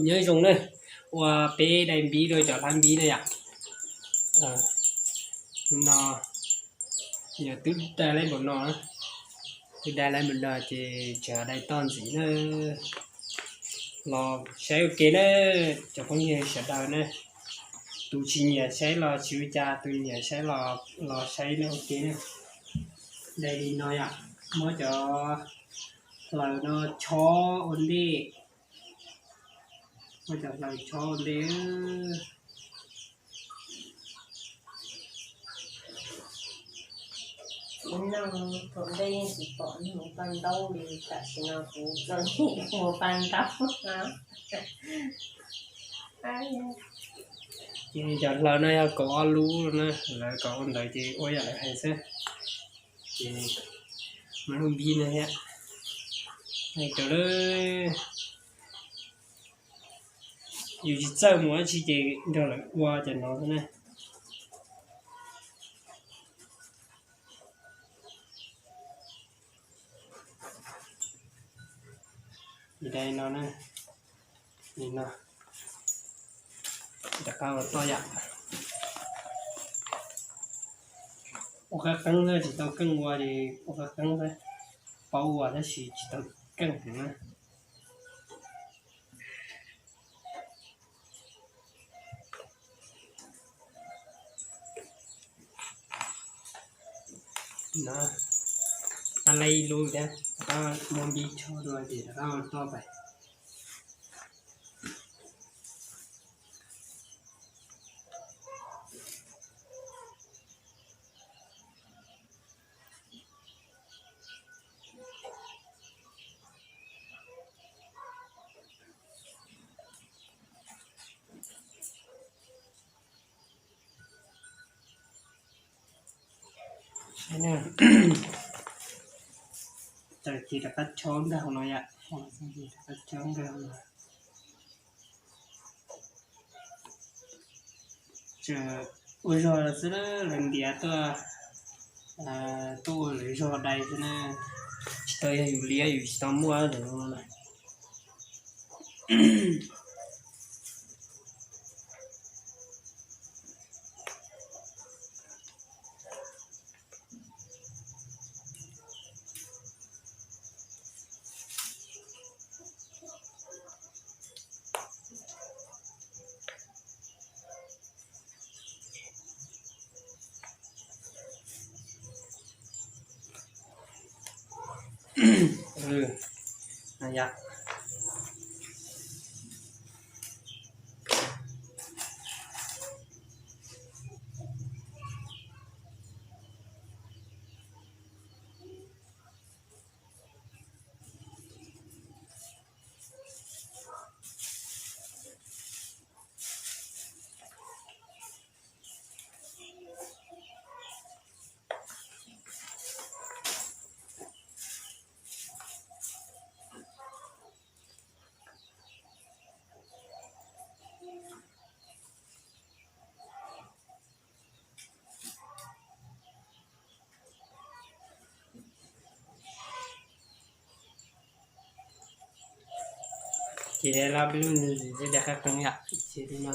Nyob zoo na, ua peb dai npib rau cov hlab npib na yom. No, yog twb dai lawm npaum no, twb dai lawm npaum no ces tseem dai toj ntxiv na. Los saib ua ke na, cov phooj ywg sawv daws na, tus tsis nyiam saib los tsis ua cas, tus nyiam saib los los saib na ua ke na. Dai li no yom, muab cov hlaws no chob ua ntej, muab cov hlaws chob ua ntej. Kuv noj thaum ntej yeej tsis pom mus paj ntaub li, tam sim no kuv txawm mus paj ntaub no. Ces cov hlaws no yog kaum ob lub na, lawv kaum ua ntawd ces ua yam lawv hais xwb. Ces muab lub npib no thiab, hais rau lawm, yus tsis txawj mus dab tsi ces nrog lawv ua cov no xwb na. Li no na, li no, rov qab ua toj yom. Ua qab qeeb na, tsis tau keej ua ces ua qab qeeb xwb, paub ua tab sis tsis tau keej heev na. No, tab leb ib lub thiab, rov qab muab npib chob dua ces rov qab ua toj pais. Txawm ces rov qab chob nkag hauv no yom, rov qab chob nkag hauv no. Tseem ua zog xwb, lawv ntiav tuaj, tuaj ua lawv zog dai xwb na. Tsis tau yog yus liab, yus tsis tau muaj. Ces lawv peb lub ntawd xwb, rov qab qeeb yom, ces li no.